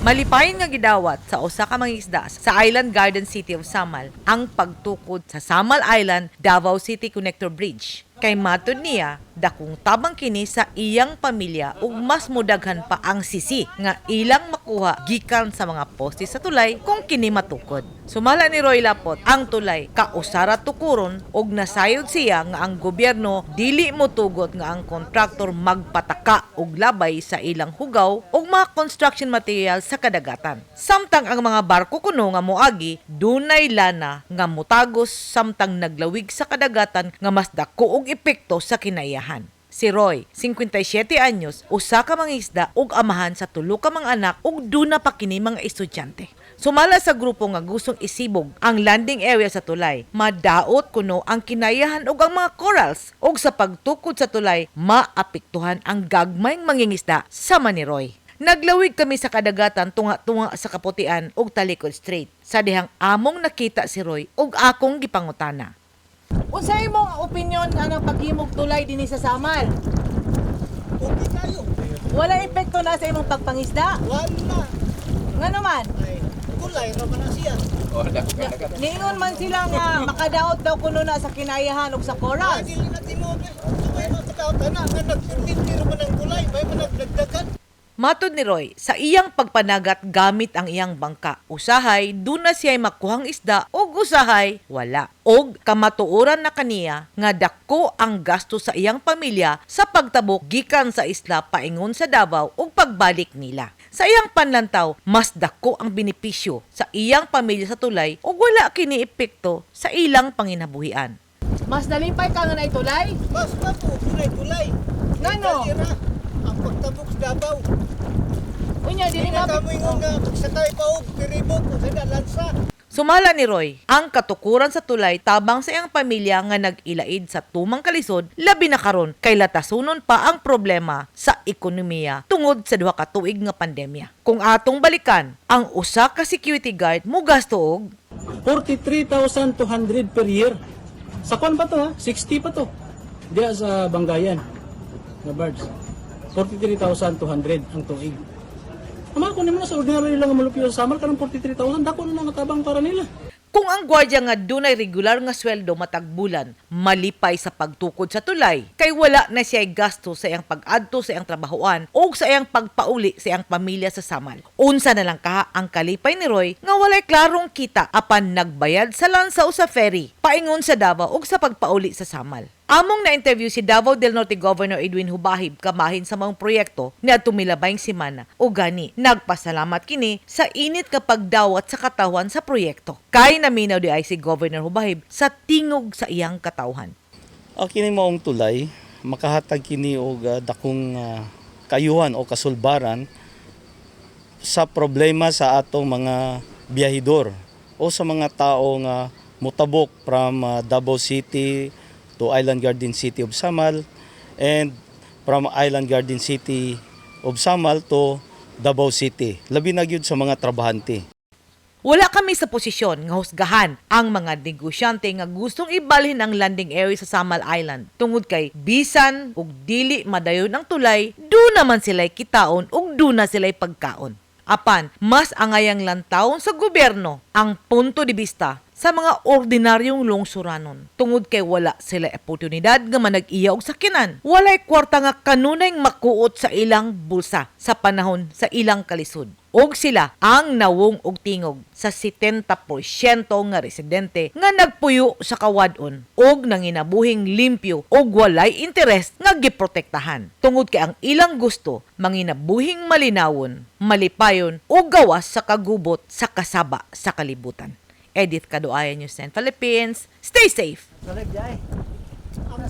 Malipayon nga gidawat sa usa ka mangingisda sa Island Garden City of Samal ang pagtukod sa Samal Island Davao City Connector Bridge. Kay matud niya, dakong tabang kini sa iyang pamilya ug mas mudaghan pa ang sisi nga ilang makuha gikan sa mga poste sa tulay kung kini matukod. Sumala ni Roy Lapot, ang tulay kausara tukuron ug nasayod siya nga ang gobyerno dili motugot nga ang kontraktor magpataka og labay sa ilang hugaw ug mga construction material sa kadagatan. Samtang ang mga barko kuno nga moagi dunay lana nga mutagos samtang naglawig sa kadagatan nga mas dako og epekto sa kinaiyahan. Si Roy, 57 anyos, usa ka mangisda ug amahan sa tulo ka mga anak ug duna pa kini mga estudyante. Sumala sa grupo nga gustong isibog ang landing area sa tulay, madaot kuno ang kinayahan ug ang mga corals ug sa pagtukod sa tulay, maapektuhan ang gagmayng mangingisda sama ni Roy. Naglawig kami sa kadagatan tunga-tunga sa Kaputian ug Talikod Strait. Sa dihang among nakita si Roy ug akong gipangutana. Unsa imong opinion anang paghimog tulay dinhi sa Samal? Okay kayo. Wala epekto na sa imong pagpangisda? Wala. Ngano man? Ay, kulay raman na siya. Niingon man sila nga makadaot daw kuno na sa kinayahan ug sa Ay, corals. dili na tinuod. Ito may makataot na nga nagpirminti raman ang kulay. May managdagdagan. Matod ni Roy, sa iyang pagpanagat gamit ang iyang bangka, usahay duna siya'y makuhang isda ug usahay wala. Og kamatuoran na kaniya nga dako ang gasto sa iyang pamilya sa pagtabok gikan sa isla paingon sa Davao ug pagbalik nila. Sa iyang panlantaw, mas dako ang benepisyo sa iyang pamilya sa tulay ug wala kini epekto sa ilang panginabuhian. Mas nalipay ka nga naay tulay? Mas mapo, kulay-kulay. Ngano? Dali ra, ang pagtabok sa Davao. Unya dili Hindi na ma kamo ingon nga pagsakay pa og piribot o sa lansa. Sumala ni Roy, ang katukuran sa tulay tabang sa iyang pamilya nga nag-ilaid sa tumang kalisod, labi na karon kay latasunon pa ang problema sa ekonomiya tungod sa 2 ka tuig nga pandemya. Kung atong balikan, ang usa ka security guard mugasto og 43,200 per year. Sa kwan pa to ha? 60 pa to. Diya sa Bangayan. Na birds. 43,200 ang tuig. Ama ko naman sa ordinary lang ang malupyo sa Samal karong 43,000, dako na nga tabang para nila. Kung ang gwardiya nga dunay regular nga sweldo matag bulan, malipay sa pagtukod sa tulay, kay wala na siya gasto sa iyang pag-adto sa iyang trabahoan o sa iyang pagpauli sa iyang pamilya sa Samal. Unsa na lang kaha ang kalipay ni Roy nga walay klarong kita apan nagbayad sa lansa o sa ferry, paingon sa Davao ug sa pagpauli sa Samal. Among na-interview si Davao del Norte Governor Edwin Hubahib kamahin sa mga proyekto niadtong milabayng semana o gani nagpasalamat kini sa init nga pagdawat sa katawhan sa proyekto. Kay naminaw diay si Governor Hubahib sa tingog sa iyang katawhan. Ang kini maong tulay makahatag kini og dakong kayuhan o kasulbaran sa problema sa atong mga biyahidor o sa mga tao nga mutabok from Davao City to Island Garden City of Samal and from Island Garden City of Samal to Davao City. Labi na gyud sa mga trabahante. Wala kami sa posisyon nga husgahan ang mga negosyante nga gustong ibalhin ang landing area sa Samal Island tungod kay bisan ug dili madayon ang tulay, duna man sila'y kitaon ug duna sila'y pagkaon. Apan, mas angayang lantawon sa gobyerno ang punto de vista sa mga ordinaryong lungsuranon tungod kay wala sila oportunidad nga manag-iya og sakyanan. Walay kwarta nga kanunay makuot sa ilang bulsa sa panahon sa ilang kalisod. Og sila ang nawong og tingog sa 70% nga residente nga nagpuyo sa kawadon og nanginabuhing limpyo og walay interes nga giprotektahan. Tungod kay ang ilang gusto manginabuhing malinawon, malipayon o gawas sa kagubot sa kasaba sa kalibutan. Edith Kaduayan, News 10 Philippines. Stay safe! Ang